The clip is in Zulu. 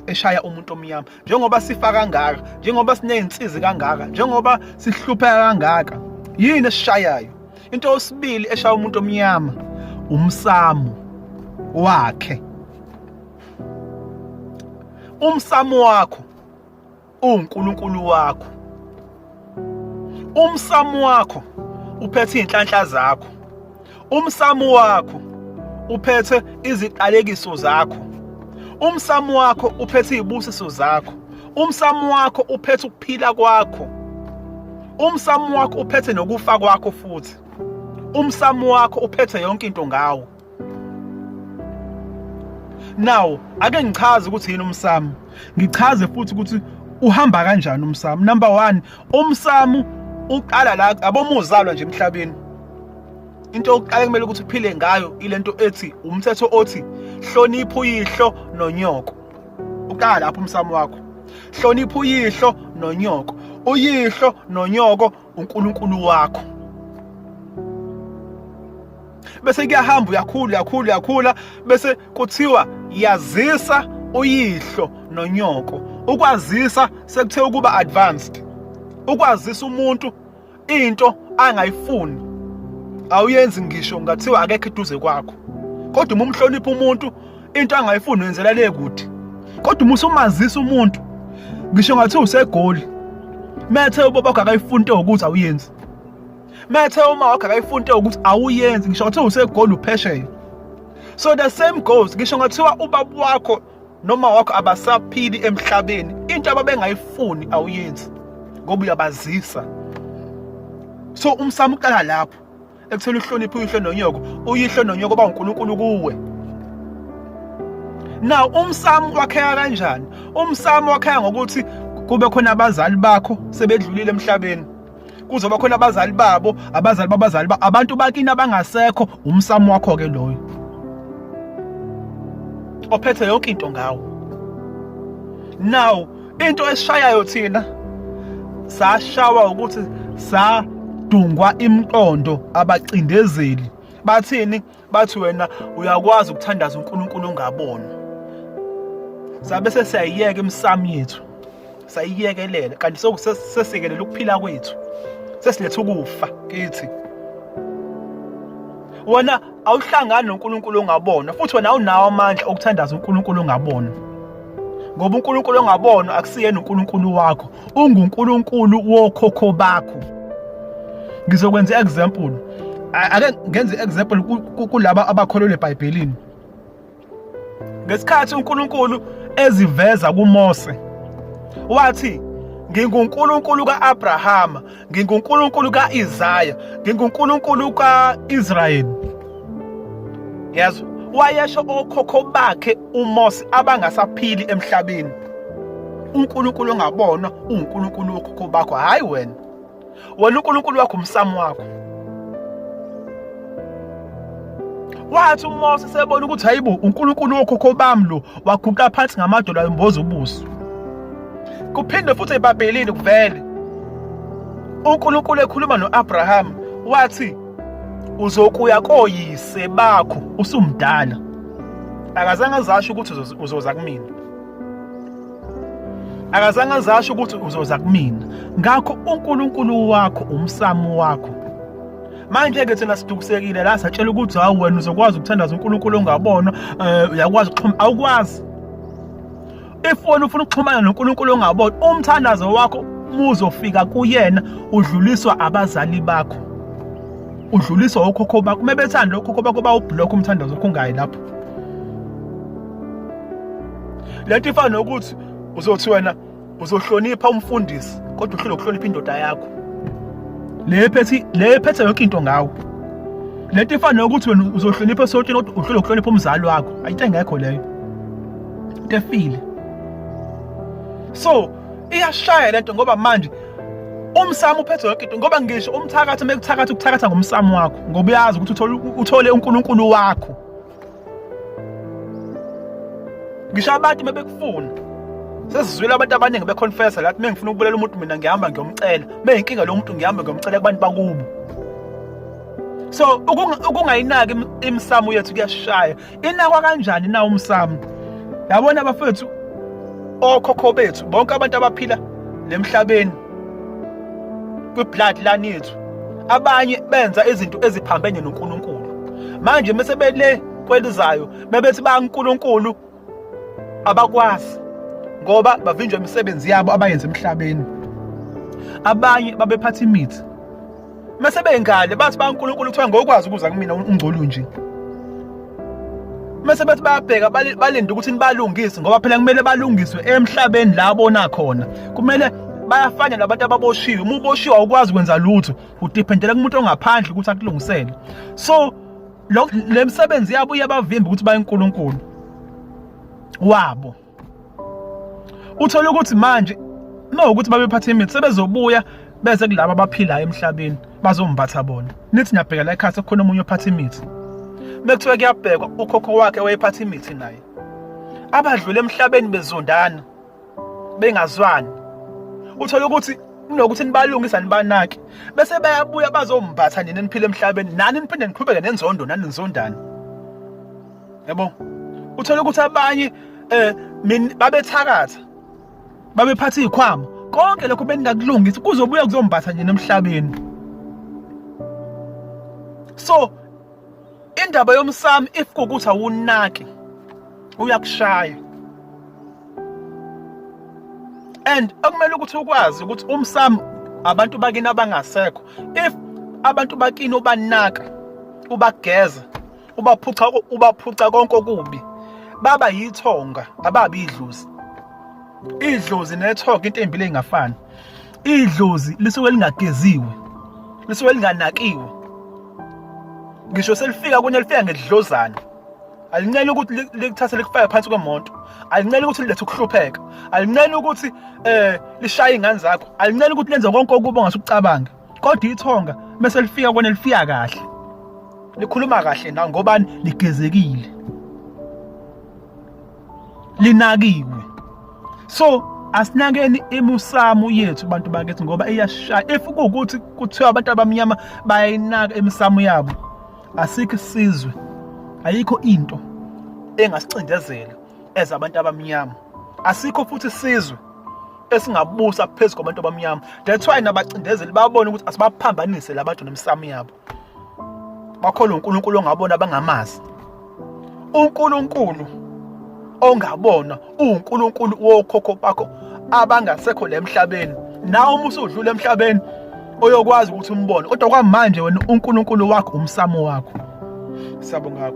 Eshaya umuntu omnyama, njengoba sifa kangaka, njengoba sinezinsizi kangaka, njengoba sihlupheka kangaka, yini esishayayo? Into yosibili eshaya umuntu omnyama umsamo wakhe. Umsamo wakho uNkulunkulu wakho. Umsamo wakho uphethe izinhlanhla zakho. Umsamo wakho uphethe iziqalekiso zakho. Umsamo wakho uphethe izibusiso zakho. Umsamo wakho uphethe ukuphila kwakho. Umsamo wakho uphethe nokufa kwakho futhi. Umsamo wakho uphethe yonke into ngawo. Now, ake ngichaze ukuthi yini umsamo. Ngichaze futhi ukuthi uhamba kanjani umsamo. Number 1, umsamo uqala la abomuzalwa nje emhlabeni. Into yokuqala kumele ukuthi uphile ngayo ilento ethi umthetho othi hlonipha uyihlo nonyoko. Uqala lapho umsamo wakho. Hlonipha uyihlo nonyoko. Uyihlo nonyoko uNkulunkulu wakho. Bese kuyahamba, uyakhula, uyakhula, uyakhula, bese kuthiwa yazisa uyihlo nonyoko. Ukwazisa sekuthe ukuba advanced. Ukwazisa umuntu into angayifuni awuyenzi, ngisho ngathiwa akekho eduze kwakho, kodwa uma umhlonipha umuntu, into angayifuni wenzela le kude. Kodwa uma usumazisa umuntu, ngisho ngathiwa useGoli, methe ubaba wakho akayifuni into ukuthi awuyenzi, methe uma wakho akayifuni into ukuthi awuyenzi, ngisho ngathiwa useGoli, uphesheya. So the same goes, ngisho ngathiwa ubaba wakho noma wakho abasaphili emhlabeni, into ababengayifuni awuyenzi ngoba uyabazisa. So umsamo uqala lapho ekutheni uhloniphe uyihlo nonyoko. Uyihlo nonyoko ba uNkulunkulu kuwe. Now, umsamo wakheka kanjani? Umsamo wakheka ngokuthi kube khona abazali bakho sebedlulile emhlabeni, kuzoba khona abazali babo, abazali babazali, abantu bakini abangasekho. Umsamo wakho ke loyo ophethe yonke into ngawo. Now, into esishayayo thina, sashawa ukuthi sadungwa imiqondo abacindezeli. Bathini? Bathi wena uyakwazi ukuthandaza uNkulunkulu ongabona. Sabe sesiyayiyeka imisamo yethu, sayiyekelela, kanti sesikelela ukuphila kwethu, sesiletha ukufa kithi. Wena awuhlangani noNkulunkulu ongabona, futhi wena awunawo amandla okuthandaza uNkulunkulu ongabona, ngoba uNkulunkulu ongabona akusiyena uNkulunkulu wakho, unguNkulunkulu wokhokho bakho. Ngizokwenza i-example, ake ngenze i-example kulaba abakholelwa eBhayibhelini. Ngesikhathi uNkulunkulu eziveza kuMose, wathi, "NginguNkulunkulu kaAbrahama, nginguNkulunkulu kaIsaya, nginguNkulunkulu kaIsrayeli." Yazi, wayesho okhokho bakhe uMose abangasaphili emhlabeni. UNkulunkulu ongabonwa uNkulunkulu wokhokho bakho, hayi wena. Wena uNkulunkulu wakho umsamo wakho. Wathi uMose sebona ukuthi hayibo, uNkulunkulu wokhokho bami lo, waguqa phansi ngamadolo ayimboza ubuso. Kuphinde futhi eBhayibhelini kuvele uNkulunkulu ekhuluma noAbraham, wathi, "Uzokuya koyise bakho usumdala." Akazange azasho ukuthi uzoza kumina, akazange azasho ukuthi uzoza kumina. Ngakho uNkulunkulu wakho umsamo wakho. Manje ke thina sidukusekile la, satshela ukuthi hawu, wena uzokwazi ukuthandaza uNkulunkulu ongabonwa, uyakwazi ukuxhuma. Awukwazi. If wena ufuna ukuxhumana noNkulunkulu ongabonwa, umthandazo wakho muzofika kuyena udluliswa abazali bakho, udluliswa okhokho bakho. Uma bethanda okhokho bakho, bawublock umthandazo wakho ungayi lapho. Lento ifana nokuthi uzothi wena uzohlonipha umfundisi, kodwa uhlule ukuhlonipha indoda yakho le phethe, le phethe yonke into ngawo. Lento ifana nokuthi wena uzohlonipha esontweni, kodwa uhlule ukuhlonipha umzali wakho. Ayinto engekho leyo, into efile. So iyashaya lento, ngoba manje umsamo uphethe yonke into, ngoba ngisho umthakathi mekuthakatha, ukuthakatha ngomsamo wakho, ngoba uyazi ukuthi uthole uNkulunkulu wakho. Ngisho abantu mebekufuna, sesizwile abantu abaningi beconfessa lathi, "Mengifuna ukubulela umuntu mina ngihamba ngiyomcela, meyinkinga lo muntu ngihamba ngiyomcela kubantu bakubo." So ukungayinaki imisamo yethu kuyashaya. Inakwa kanjani na umsamo? Yabona bafethu, Okhokho bethu bonke abantu abaphila lemhlabeni kwi-blood line yethu, abanye benza izinto eziphambene noNkulunkulu. Manje mase bele kwelizayo bebethi baNkulunkulu abakwazi ngoba bavinjwa imisebenzi yabo abayenza emhlabeni. Abanye babephatha imithi mase bengale bathi baNkulunkulu kuthiwa ngokwazi ukuza kumina ungcolo nje. Mase bethi bayabheka balinde ukuthi nibalungise ngoba phela kumele balungiswe emhlabeni la bona khona. Kumele bayafana nabantu ababoshiwe. Uma uboshiwe awukwazi ukwenza lutho, udependela kumuntu ongaphandle ukuthi akulungisele. So le misebenzi yabo iyabavimba ukuthi baye uNkulunkulu wabo. Uthola ukuthi manje mawukuthi babephatha imithi sebezobuya beze kulabo abaphilayo emhlabeni bazombatha bona. Nithi niyabheka la ekhaya sekukhona omunye ophatha imithi. Bekuthiwa kuyabhekwa ukhokho wakhe wayephatha imithi naye. Abadlule emhlabeni bezondana bengazwani. Uthola ukuthi kunokuthi nibalungisa nibanake bese bayabuya bazombatha nina niphila emhlabeni nani niphinde niqhubeke nenzondo nani nizondane. Yabo. Uthola ukuthi abanye babethakatha babephatha izikhwama konke lokho beningakulungisi kuzobuya kuzombatha nje emhlabeni. So indaba yomsamo if kukuthi awunaki uyakushaya. And okumele ukuthi ukwazi ukuthi umsamo abantu bakini abangasekho, if abantu bakini ubanaka ubageza ubaphuca konke okubi, baba yithonga ababi idlozi. Idlozi nethonga into ezimbili ezingafani. Idlozi lisuke lingageziwe, lisuke linganakiwe, ngisho selifika kunye lifika ngedlozana. Alincele ukuthi likuthathe likufake phansi kwemoto, alincele ukuthi lilethe ukuhlupheka, alincele ukuthi lishaye ingane zakho, alincele ukuthi lenze konke okubi ongasukucabanga. Kodwa ithonga mase lifika kona lifika kahle, likhuluma kahle nawe ngobani ligezekile, linakiwe. So asinakeni imisamo yethu bantu bakithi ngoba iyashaya. If kuwukuthi kuthiwa abantu abamnyama bayayinaka imisamo yabo, asikho isizwe, ayikho into engasicindezela as abantu abamnyama. Asikho futhi isizwe esingabusa phezu kwabantu abamnyama. That's why nabacindezeli babona ukuthi asibaphambanise labantu nemisamo yabo. Bakholwa uNkulunkulu ongabona abangamazi. uNkulunkulu ongabona uNkulunkulu wokhokho bakho abangasekho la emhlabeni. Nawe uma usudlula emhlabeni oyokwazi ukuthi umbone, kodwa kwamanje wena uNkulunkulu wakho umsamo wakho. Siyabonga kakhulu.